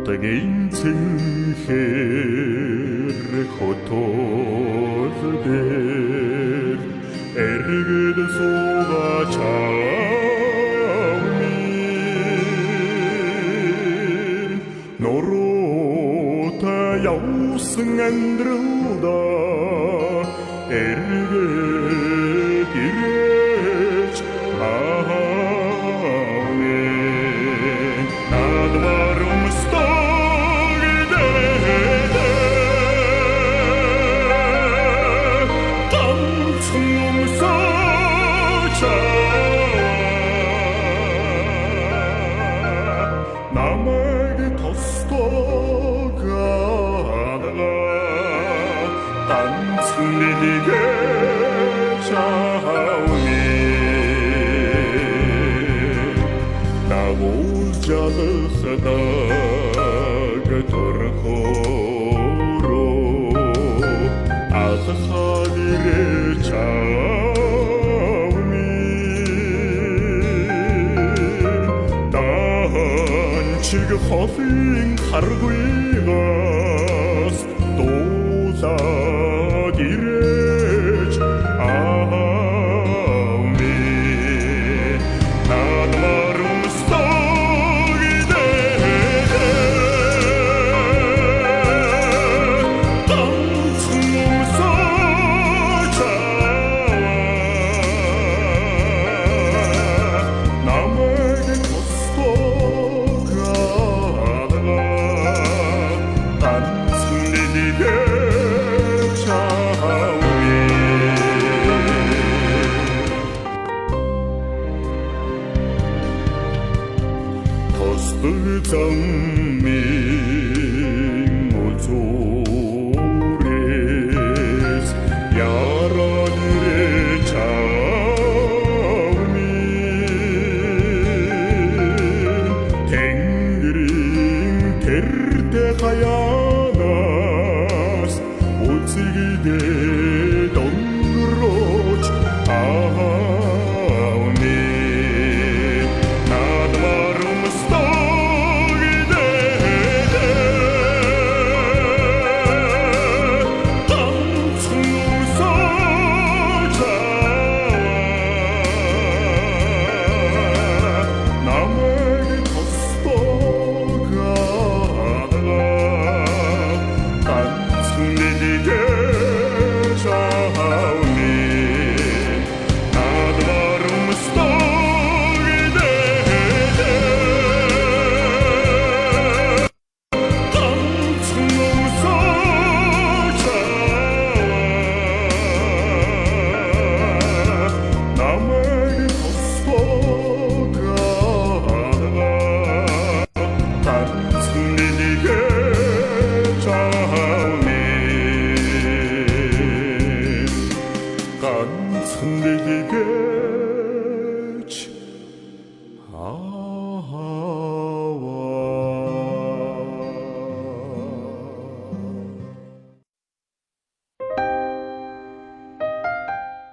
Хотгийн цэнхэр хотол дээр эргэд суугаач минь нуруутай явсан амьдралдаа эргээд ирээч аав минь над варумстай намайг тостогаадгаа ганцхан дэлгэж аав минь дагуулж алхадаг төрхөөрөө алхаад ирээч аав минь чиг холын харгуйгаас дуулаад ирээч аав минь над марамстай дээр ганцхан өмсөж намайг ганцхан дэлгэж аав минь тосдог замын үзүүрээс яраад ирээч аав минь тэнгэрийн тэртэ хаяанаас үзэгдээд өнгөрөөч аав минь над марамстай дээр ганцхан өмсөж намайг тостогаадгаа ганцхан дэлгэж аав минь над марамстай дээр ганцхан өмсөж намайг тостогаадгаа ганцхан дэлгэж аав минь ганцхан дэлгэж